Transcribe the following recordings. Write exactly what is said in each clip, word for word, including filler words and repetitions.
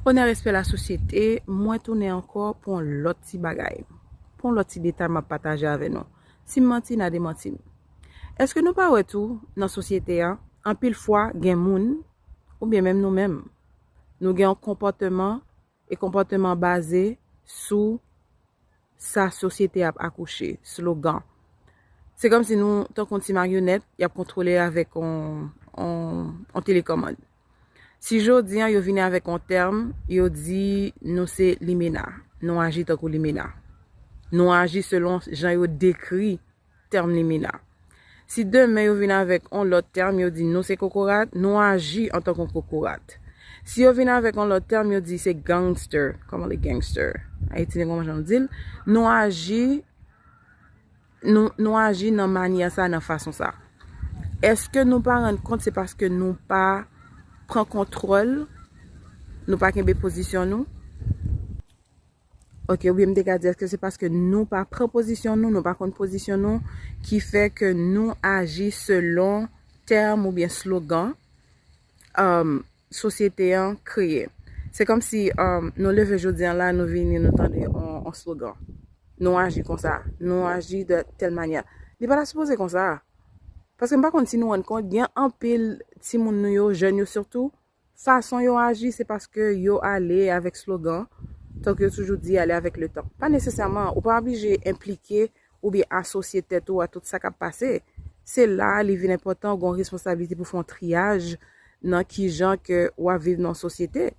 Onè, respè, lasosyete, mwen tounen ankò pou yon lòt ti bagay. Pou yon lòt ti detay m ap pataje avè nou. Si m manti, n a demanti m. Èske nou pa wè tou nan sosyete a, anpil fwa gen moun, oubyen menm nou menm, nou gen yon konpòteman, e konpòteman baze sou sa sosyete ap akouche, slogan. Se kòmsi nou tankou yon ti maryonèt, y ap kontwole avèk yon, yon, yon telekòmand. Si jodi an yo vini avèk yon tèm, yo di nou se limena, nou aji tankou limena. Nou aji selon jan yo dekri tèm limena. Si demen yo vin avèk yon lòt tèm, yo di nou se kokorat, nou aji antanke yon kokorat. Si yo vin avèk yon lòt tèm, yo di se gangster, kòman le gangster? Ayiti, nou konn jan nou di l. Nou aji, nou, nou aji nan manyè sa, nan fason sa. Èske nou pa rann kont se paske nou pa pran kontwòl, nou pa kenbe pozisyon nou? Ok, oubyen m te ka di, èske se paske nou pa pran pozisyon nou, nou pa konn pozisyon nou, ki fè ke nou aji selon tèm oubyen slogan, um, sosyete an kreye? Se kòmsi, um, nou leve jodi an la, nou vini, nou tande yon, yon slogan. Nou aji konsa, nou aji de tèl manyè. Li pa ta sipoze konsa. Paske m pa konn si nou rann kont, gen anpil timoun nou yo, jèn yo sitou, fason yo aji, se paske yo ale avèk slogan, tankou yo toujou di, ale avèk le tan. Pa nesesèman, ou pa oblije enplike oubyen asosye tèt ou a tout sa k ap pase. Se la li vin enpòtan, ou gen yon responsablite pou fè yon triyaj nan kijan ke w ap viv nan yon sosyete.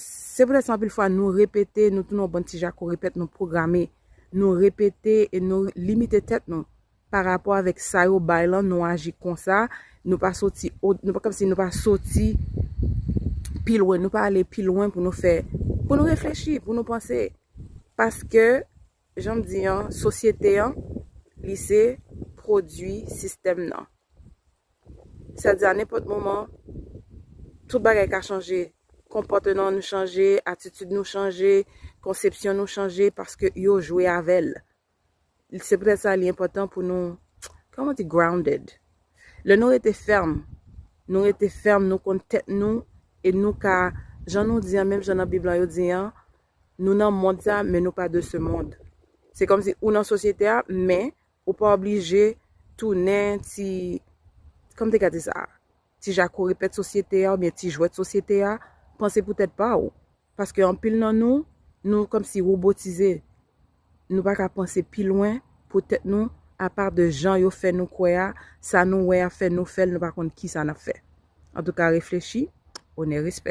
Se poutèt sa, anpil fwa, nou repete, nou tounen yon bann ti jako repèt, nou pwograme, nou repete e nou limite tèt nou pa rapò avèk sa yo bay lan, nou aji konsa, nou pa soti, nou pa kòmsi nou pa soti pi lwen, nou pa ale pi lwen pou nou fè, pou nou reflechi, pou nou panse. Paske, jan m di an, sosyete an, li se pwodui sistèm nan. Sètadi a nenpòt moman, tout bagay ka chanje. Konpòteman nou chanje, atitid nou chanje, konsepsyon nou chanje, paske yo jwe avè l. Se poutèt sa li enpòtan pou nou, kòman di, grounded. Lè nou rete fèm, nou rete fèm, nou konn tèt nou, e nou ka, jan nou di an, menm jan nan Bib lan yo di an, nou nan mond sa, men nou pa de ce monde. Se kòmsi ou nan sosyete a, men ou pa oblije tounen ti, kòman te ka di sa, ti jako repèt sosyete a, oubyen ti jwèt sosyete a, panse pou tèt pa w. Paske anpil nan nou, nou kòmsi wobotize. Nou pa ka panse pi lwen pou tèt nou, apa de jan yo fè nou kwè a, sa nou wè a fè nou fè l, nou pa konn kisa n ap fè. Antouka, reflechi, onè, respè.